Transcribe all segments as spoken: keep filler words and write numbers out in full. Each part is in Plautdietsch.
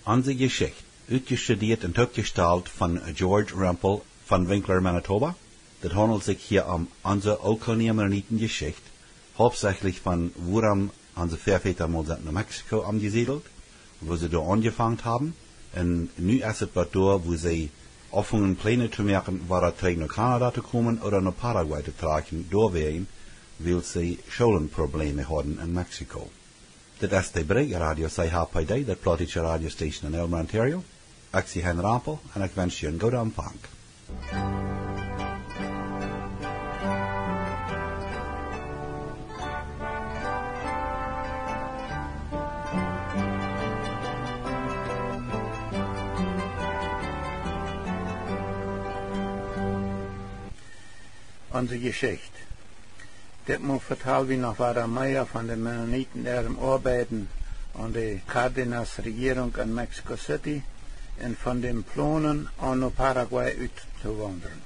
Onse Jeschicht, utjestudieet un toopjestalt von George Rempel von Winkler, Manitoba. Daut haundelt sikj hia om onse Ooltkolonie Mennoniten Jeschicht, hauptsächlich von wuarom onse Väaväda mol sent no Mexiko omjesiedelt, wua see doa aunjefangen haben. Un nu es et waut doa, wua see aunfangen Pläne to moaken, wada trigj no Kanada to komen ooda no Paraguay to trakjen, doawäajen, wiels see Schoolenprobleme hauden en Mexiko. Dit es de Brigj, Radio C H P D, de plautdietsche Radiostation en Aylmer, Ontario. Ekj sie Hein Rempel un ekj wensch junt een gooden Empfang. Onse Jeschicht. Ditmol vetal wie noch wada mea von de Mennoniten äarem Oabeiden aun de Cárdenas Rejierunk en Mexico City un von däm Plonen aun no Paraguay uttowaundren.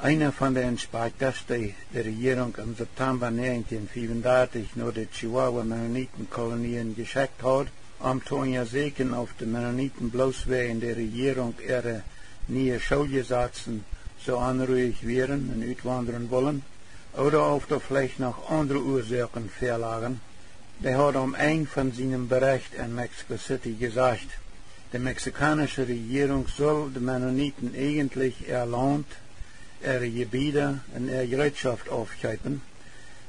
Eena von de Inspektasch, dee de Rejierunk em September näajentieen fiewundartich no de Chihuahua Mennoniten Kolonien jeschekjt haud, om to unjasäkjen, auf de Mennoniten bloos wäajen de Rejierunk äare niee Schooljesazen soo onruich wieren un utwaundren wullen, ooda auf doa veleicht noch aundre Uasoaken väalagen, dee haud aum Enj von sienem Berecht en Mexico City jesajcht, de mexikaunische Rejierunk sull de Mennoniten eejentlich äa Launt, äare Jebieda un äa Jereetschoft aufkjeepen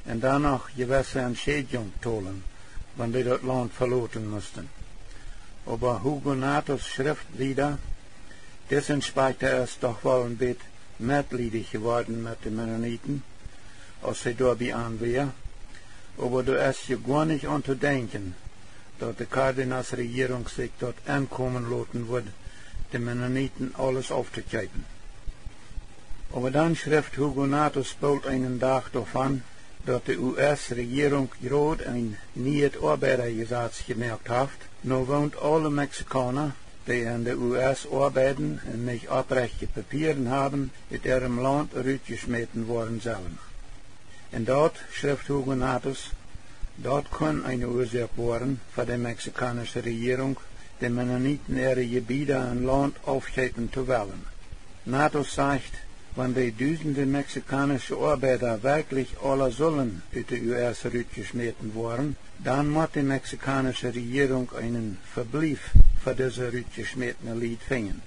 un dan noch jewesse Entschädigung tolen, wan dee daut Launt veloten musten. Oba Hugo Natus schrift wieda: Dis Inspekta es doch woll een bät metliedich jeworden met de Mennoniten, aus hee doabie aun wia, oba doa es je goa nich aun to denkjen, daut de Cárdenas Rejierunk sikj daut enkomen loten wudd, de Mennoniten aules auftokjeepen. Oba dan schrift Hugo Natus boolt eenen Dach doavon, daut de U S Rejierunk jrod een nieet Oabeidajesaz jemoakt haft, no woont aule Mexikauna, dee en de U S oabeiden un nich oprechtje Papieren haben, ut äarem Launt rutjeschmäten woaren sellen. Un daut, schrift Hugo Natus, daut kunn eene Uasoak woaren, fa de mexikaunische Rejierunk de Mennoniten äare Jebieda un Launt aufkjeepen to wellen. Natus sajcht, wan dee dusende mexikaunische Oabeida werkjlich aula sullen ut de U S rutjeschmäten woaren, dan mott de mexikaunische Rejierunk eenen Veblief fa dise rutjeschmätne Lied finjen.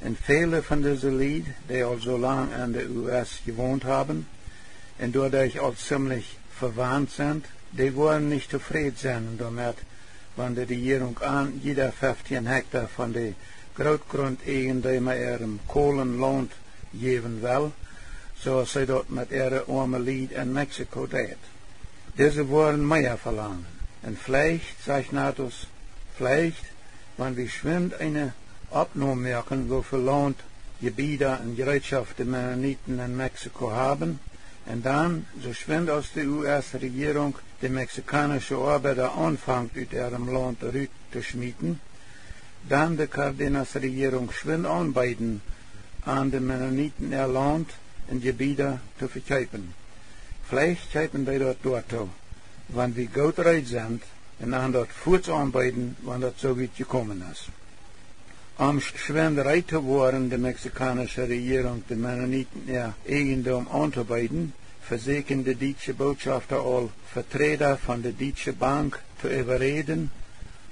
Un väle von dise Lied, dee aul soo lang en de U S jewont haben un doaderch aul ziemlich vewant sent, dee woaren nich tofräd sennen doamet, wan de Rejierunk an jieda feftieen Hekta von de Grootgrundeajendeema äarem Kolenlaunt jäwen well, soo aus see daut met äare oame Lied en Mexiko deit. Dise woaren mea velangen. Un veleicht, sajcht Natus, veleicht, wan wie schwind eene Oppnom moaken, woo väl Launt, Jebieda un Jereetschoft de Mennoniten en Mexiko haben, un dan, soo schwind aus de U S Rejierunk de mexikaunische Oabeida aunfangt ut äarem Launt rut to schmieten, dan de Cárdenas Rejierunk schwind aunbeeden, an de Mennoniten äa Launt un Jebieda to vekjeepen. Veleicht kjeepen dee daut doatoo, wan wie goot reed sent, un an daut fuats aunbeeden, wan daut soo wiet jekomen es. Om schwind reed to woaren, de mexikaunische Rejierunk de Mennoniten äa Eajendom auntobeeden, vesäkjen de dietsche Botschofta aul Veträda von de Dietsche Bank to äwaräden,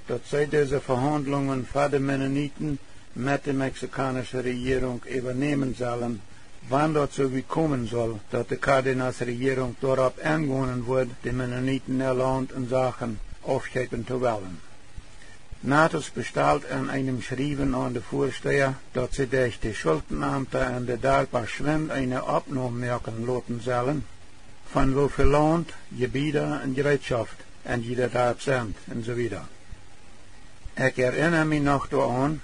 daut see dise Vehaundlungen fa de Mennoniten met de mexikaunische Rejierunk äwanämen sellen, wan daut soo wiet komen sull, daut de Cárdenas Rejierunk doaropp engonen wudd, de Mennoniten äa Launt un Sachen aufkjeepen to wellen. Natus bestalt en eenem Schriewen aun de Väasteha, daut see derch de Schultenamta en de Darpa schwind eene Oppnom moaken loten sellen, von woo väl Launt, Jebieda un Jereetschoft en jieda Darp sent un soo wieda. Ekj erinna mie noch doaraun,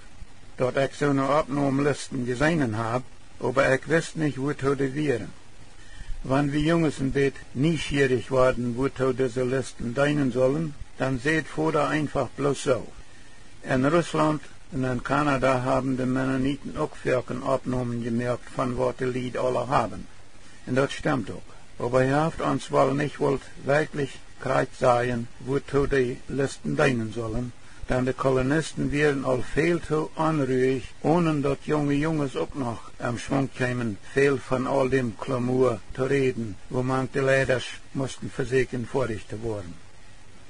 daut ekj soone Oppnomlisten jeseenen hab, oba ekj wist nich, wuatoo dee wieren. Wan wie Junges een bät nieschierich worden, wuatoo dise Listen deenen sullen, dan säd Voda eenfach bloos soo: En Russlaunt un en Kanada haben de Mennoniten uk foaken Oppnomen jemoakt von waut de Lied aula haben. Un daut stemt uk. Oba hee haft ons woll nich wult werkjlich krakjt sajen, wuatoo dee Listen deenen sullen, Dan de Kolonisten wieren aul väl too onruich, onen daut junge Junges uk noch em Schwunk kjeemen, väl von aul däm Klamua to räden, wua mank de Leidasch musten vesieekjen foadich to woaren.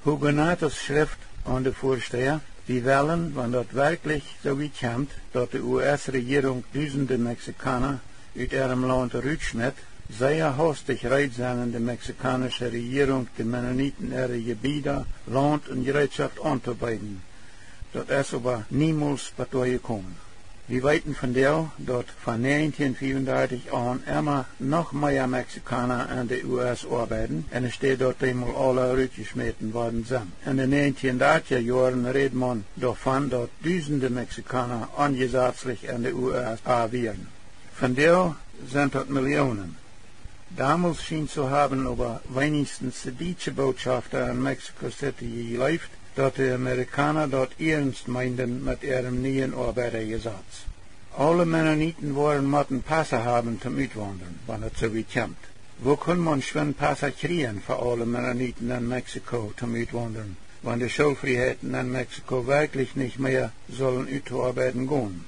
Hugonatus schrift aun de Väastäja: Wie wellen, wan daut werkjlich soo wiet kjemt, daut de U S Rejierunk dusende Mexikauna ut äarem Launt rutschmit, sea haustich reed sennen, de mexikaunische Rejierunk de Mennoniten äare Jebieda, Launt un Jereetschoft auntobeeden. Daut es oba niemols bat doa jekomen. Wie weeten vondoag, daut von näajentieen fiewundartich aun emma noch mea Mexikauna en de U S oabeiden, enne Städ daut dee mol aula rutjeschmäten worden sent. En de näajentieen dartja Joaren räd maun doavon, daut dusende Mexikauna onjesazlich en de U S A wieren. Vondoag sent daut Millionen. Domols schient to haben oba weinichstens de dietsche Botschafta en Mexico City jejleeft, daut de Amerikauna daut iernst meenden met äarem nieen Oabeidajesaz. Aule Mennoniten woaren motten Passa haben toom utwaundren, wan et soo wiet kjemt. Woo kunn maun schwind Passa kjrieen fa aule Mennoniten en Mexico toom utwaundren, wan de Schoolfrieheiten en Mexico werkjlich nich mea sullen uttoabeiden gonen?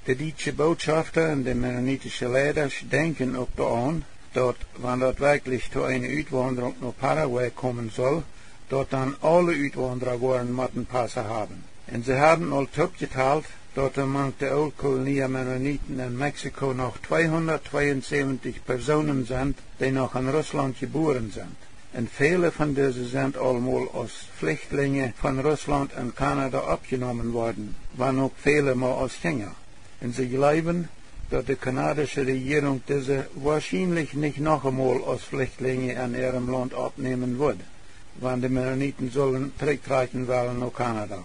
De dietsche Botschafta un de mennonitische Leidasch denkjen uk doaraun, daut, wan daut werkjlich to eene Utwaundrunk no Paraguay komen sull, daut dan aule Utwaundra woaren motten Passa haben. Un see haben aul toopjetalt, daut doa mank de Ooltkolonia Mennoniten en Mexico noch tweehundatzweiunsäwentich Persoonen sent, dee noch en Russlaunt jebuaren sent. Un väle von dise sent aul mol aus Flichtlinje von Russlaunt en Kanada oppjenomen worden, wan uk väle mau aus Kjinja. Un see jleewen, daut de kanadische Rejierunk dise woarschienlich nich noch emol aus Flichtlinje en äarem Launt oppnämen wudd, wan de Mennoniten sullen trigjtrakjen wellen no Kanada.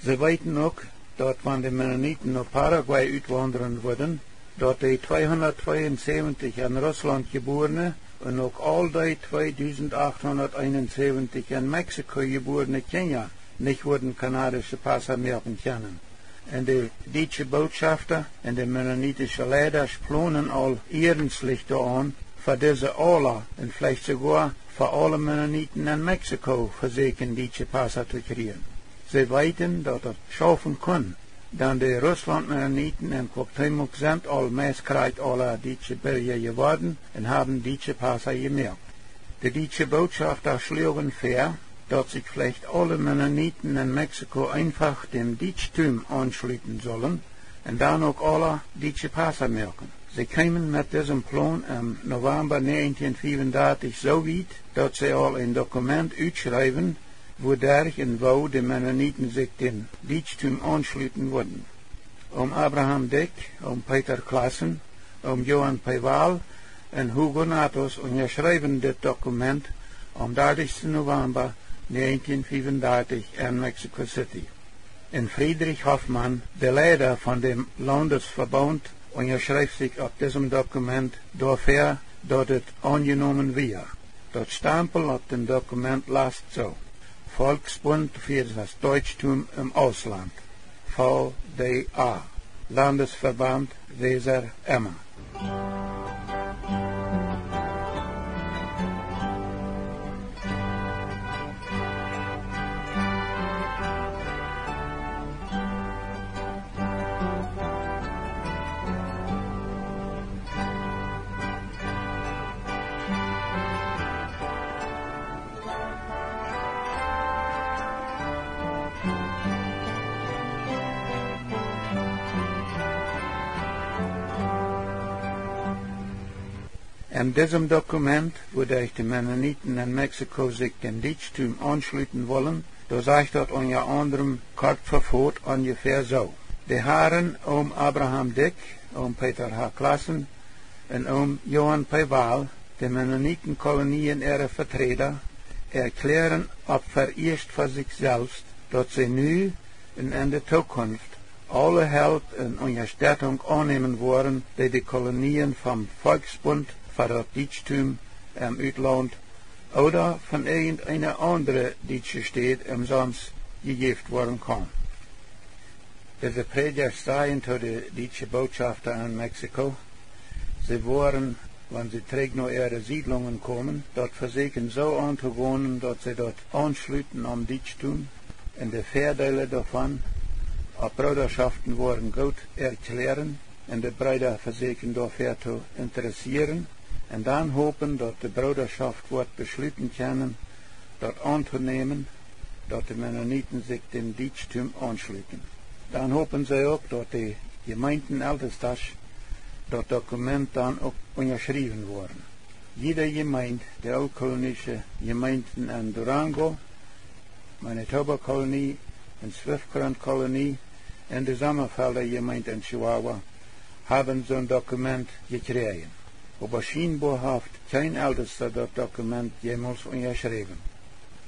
See weeten uk, daut wan de Mennoniten no Paraguay utwaundren wudden, daut dee tweehundatzweiunsäwentich en Russlaunt jebuarne un uk aul dee tweedusendachthundatunsäwentich en Mexico jebuarne Kjinja nich wudden kanadische Passa moaken kjennen. Un de dietsche Botschafta un de mennonitische Leidasch plonen aul iernstlich doaraun, fa dise aula un veleicht soogoa fa aule Mennoniten en Mexico vesieekjen dietsche Passa to kjrieen. See weeten, daut daut schaufen kunn, dan de Russlaunt Mennoniten en Cuauhtémoc sent aul meist krakjt aula dietsche Birja jeworden un haben dietsche Passa jemoakt. De dietsche Botschafta schluagen väa, daut sikj veleicht aule Mennoniten en Mexico eenfach däm Dietschtum aunschluten sullen un dan uk aula dietsche Passa moaken. See kjeemen met disem Plon em Novamba näajentieen fiewundartich soo wiet, daut see aul een Dokument utschreewen, wuaderch un woo de Mennoniten sikj däm Dietschtum aunschluten wudden. Oom Abraham Dyck, Oom Peter Claassen, Oom Johan P. Wall un Hugonatus unjaschreewen dit Dokument aum dartichsten November negentien fiefundartich en Mexico City. Un Friedrich Hoffmann, de Leida von däm Laundesverbaunt, unjaschreef sikj opp disem Dokument doafäa, daut et aunjenomen wia. Daut Stampel opp däm Dokument last soo: Volksbund für das Deutschtum im Ausland, V D A, Landesverband Weser-Emma. En disem Dokument, wuaderch de Mennoniten en Mexico sikj däm Dietschtum aunschluten wullen, doa sajcht daut unja aundrem kort vefot onjefäa soo: De Haren Oom Abraham Dyck, Oom Peter H. Claassen un Oom Johan P. Wall, de Mennonitenkolonien äare Veträda, erkjläaren opp veieescht fa sikj selfst, daut see nu un en de Tookunft aule Help un Unjastettunk aunnämen woaren, dee de Kolonien vom Volksbund fa daut Dietschtum em Utlaunt ooda von irjenteene aundre dietsche Städ emsonst jejäft woaren kaun. Dise Prädjasch sajen to de dietsche Botschafta en Mexico, see woaren, wan see trigj no äare Siedlungen komen, daut vesieekjen soo auntogonen, daut see daut aunschluten aum Dietschtum, un de Väadeele doavon opp Broodaschoften woaren goot erkjläaren un de Breeda vesieekjen doafäa to interessieren un dan hopen, daut de Broodaschoft woat beschluten kjennen, daut auntonämen, daut de Mennoniten sikj däm Dietschtum aunschluten. Dan hopen see uk, daut de Jemeenteneltestasch daut Dokument dan uk unjaschriewen woaren. Jiede Jemeent, de ooltkolonische Jemeenten en Durango, Manitoba Kolonie un Swift Current Kolonie un de Sommafelda Jemeent en Chihuahua, haben soon Dokument jekjräajen. Oba schienboa haft kjeen Eltesta daut Dokument jemols unjaschräwen.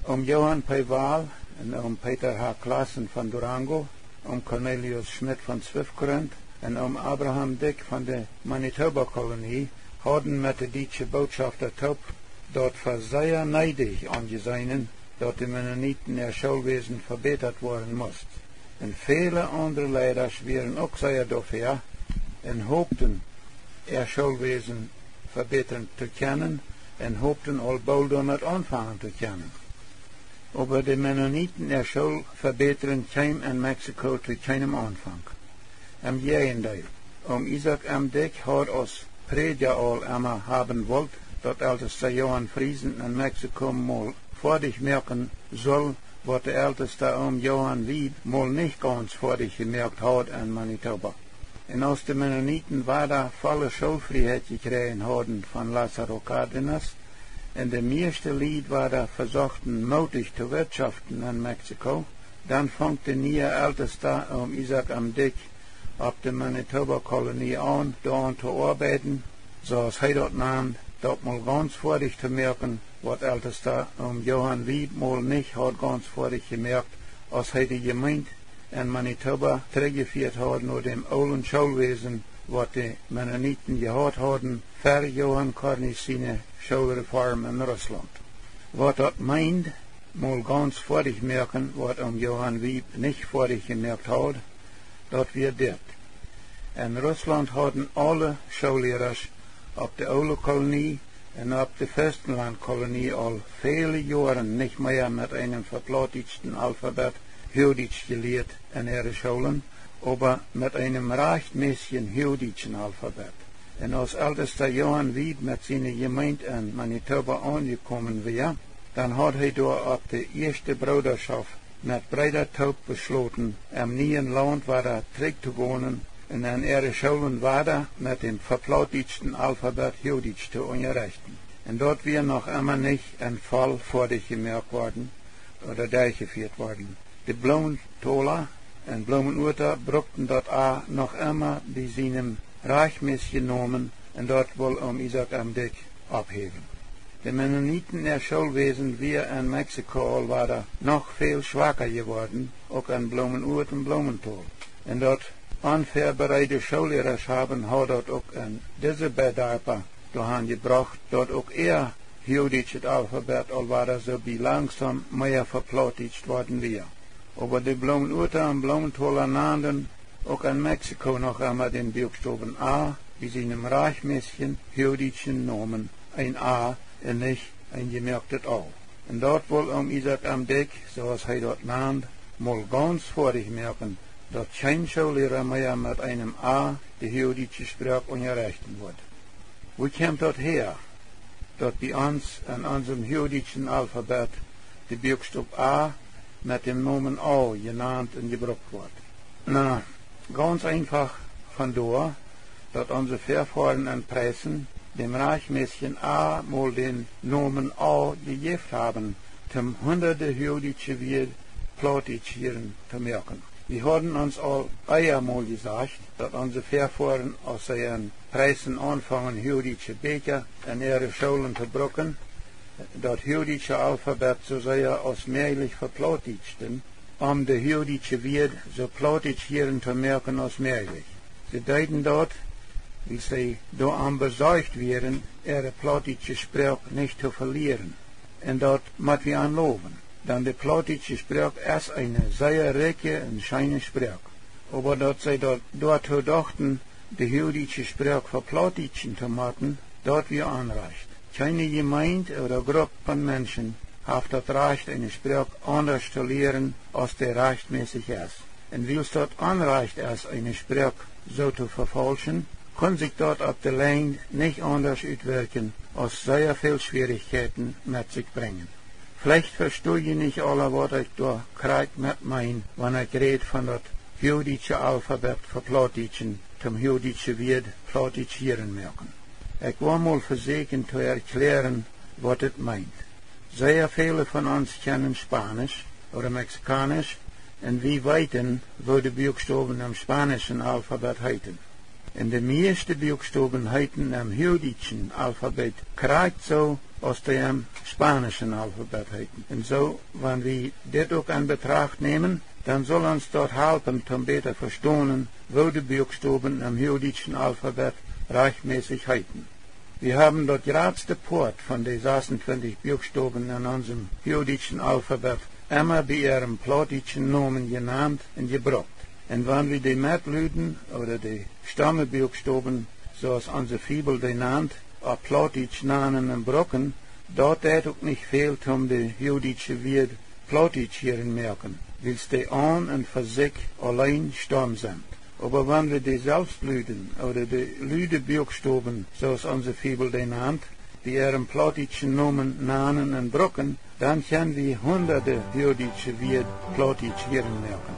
Om Johan P. Wall un om Peter H. Klassen von Durango, om Cornelius Schmidt von Swift Current un om Abraham Dyck von de Manitoba Kolonie hauden met de dietsche Botschofta toop daut fa sea needich aunjeseenen, daut de Mennoniten äa Schoolwäsen vebätat woaren must. Un väle aundre Leidasch wieren uk sea doafäa un hopten, äa Schoolwäsen vebätren to kjennen un hopten aul boolt doamet aunfangen to kjennen. Oba de Mennoniten äa School vebätren kjeem en Mexiko to kjeenem Aunfank. Em Jäajendeel, om Isaak M. Dyck haud aus Prädja aul emma haben wult, daut Eltesta Johan Friesen en Mexiko mol foadich moaken sull, waut de Eltesta om Johan Wieb mol nich gauns foadich jemoakt haud en Manitoba. Un aus de Mennoniten wada volle Schoolfrieheit jekjräajen hauden von Lázaro Cárdenas un de mieeschte Lied wada vesochten mootich to wirtschoften en Mexiko, dan funk de niea Eltesta om Isaak M. Dyck opp de Manitoba Kolonie aun, doa aun to oabeiden, soo aus hee daut nand, daut mol gauns foadich to moaken, waut Eltesta om Johan Wieb mol nich haud gauns foadich jemoakt, aus hee de Jemeent en Manitoba trigjjefieet haud no däm oolen Schoolwäsen, waut de Mennoniten jehaut hauden ver Johan Cornies siene Schoolreform en Russlaunt. Waut daut meend, mol gauns foadich moaken, waut om Johan Wieb nich foadich jemoakt haud, daut wia dit: En Russlaunt hauden aule Schoollierasch opp de Oole Kolonie un opp de Fürstenland Kolonie aul väle Joaren nich mea met eenem veplautdietschten Alfabet Huagdietsch jelieet en äare Schoolen, oba met eenem rajchtmässjen huagdietschen Alfabet. Un aus Eltesta Johan Wieb met siene Jemeent en Manitoba aunjekomen wia, dan haud hee doa opp de ieeschte Broodaschoft met Breeda toop beschloten, em nieen Launt wada trigj to wonen un en äare Schoolen wada met däm veplautdietschten Alfabet Huagdietsch to unjarechten. Un daut wia noch emma nich en voll foadich jemoakt worden ooda derchjefieet worden. De Blumentola un Blumenuata brukten daut A noch emma bie sienem rajchtmässjen Nomen, un daut wull om Isaak M. Dyck opphäwen. De Mennoniten äa Schoolwäsen wia en Mexiko aul wada noch väl schwaka jeworden, uk en Blumenuat un Blumentol. Un daut onväabereede Schoollierasch haben haud daut uk en dise beid Darpa doahan jebrocht, daut uk äa huagdietschet Alfabet aul wada soo bie langsom mea veplautdietscht worden wia. Oba de Blumenuata un Blumentola nanden uk en Mexiko noch emma dän Buakstowen A bie sienem rajchtmässjen huagdietschen Nomen een A un nich een jemoaktet O. Un daut wull om Isaak M. Dyck, soo aus hee daut nand, mol gauns foadich moaken, daut kjeen Schoolliera mea met eenem A de huagdietsche Sproak unjarechten wudd. Woo kjemt daut häa, daut bie ons en onsem huagdietschen Alfabet de Buakstow A met däm Nomen O jenant un jebrukt woat? Na, gauns eenfach von doa, daut onse Väafoaren en Preissen däm rajchtmässjen A mol dän Nomen O jejäft haben, toom hundade huagdietsche Wieed plautdietsch hieren to moaken. Wie hauden ons aul ea mol jesajcht, daut onse Väafoaren, aus see en Preissen aunfungen huagdietsche Bieekja en äare Schoolen to bruken, daut huagdietsche Alfabet soo sea aus mäajlich veplautdietschten, om de huagdietsche Wieed soo plautdietsch hieren to moaken aus mäajlich. See deeden daut, wiels see doarom besorcht wieren, äare plautdietsche Sproak nich to velieren. Un daut mott wie an lowen, dan de plautdietsche Sproak es eene sea rikje un scheene Sproak. Oba daut see daut doatoo dochten, de huagdietsche Sproak veplautdietschen to motten, daut wia onrajcht. Kjeene Jemeent ooda Grupp von Menschen haft daut Rajcht, eene Sproak aundasch to lieren, aus dee rajchtmässich es. Un wiels daut Onrajcht es, eene Sproak soo to vefaulschen, kunn sikj daut opp de Lenjd nich aundasch utwirkjen, aus sea väl Schwierichkjeiten met sikj brinjen. Veleicht vesto jie nich aula, waut ekj doa krakjt met meen, wan ekj räd von daut huagdietsche Alfabet fa Plautdietschen, toom huagdietsche Wieed Plautdietsch hieren moaken. Ekj woa mol vesieekjen to erkjläaren, waut dit meent. Sea väle von ons kjennen Spanisch ooda Mexikaunisch, un wie weeten, woo de Buakstowen em spanischen Alfabet heeten. Un de mieeschte Buakstowen heeten em huagdietschen Alfabet krakjt soo, aus dee em spanischen Alfabet heeten. Un soo, wan wie dit uk en Betracht nämen, dan saul ons daut halpen, toom bäta vestonen, woo de Buakstowen em huagdietschen Alfabet rajchtmässich heeten. Wie haben daut jratste Poat von de sasuntwintich Buakstowen en onsem huagdietschen Alfabet emma bie äarem plautdietschen Nomen jenant un jebrukt. Un wan wie de Metluden ooda de Stammebuakstowen, soo aus onse Fibel dee nant, opp Plautdietsch nanen un bruken, daut deit uk nich väl, toom de huagdietsche Wieed Plautdietsch hieren moaken, wiels dee aun un fa sikj auleen Stamm sent. Oba wan wie de Selfstluden ooda de Ludebuakstowen, soo aus onse Fibel dee nant, bie äarem plautdietschen Nomen nanen un bruken, dan kjenn wie hundade huagdietsche Wieed Plautdietsch hieren moaken.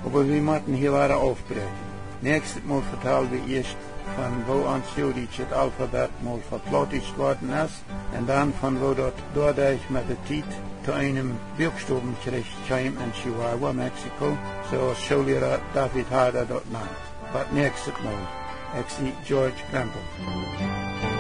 Oba wie motten hia wada aufbräakjen. Näakjstet Mol vetal wie ieescht von woo ons huagdietschet Alfabet mol fa Plautdietsch worden es, un dan von woo daut doaderch met de Tiet to eenem Buakstowenkjrich kjeem en Chihuahua, Mexiko, soo aus Schoolliera David Harder daut nant. Bat näakjstet Mol, ekj sie George Rempel.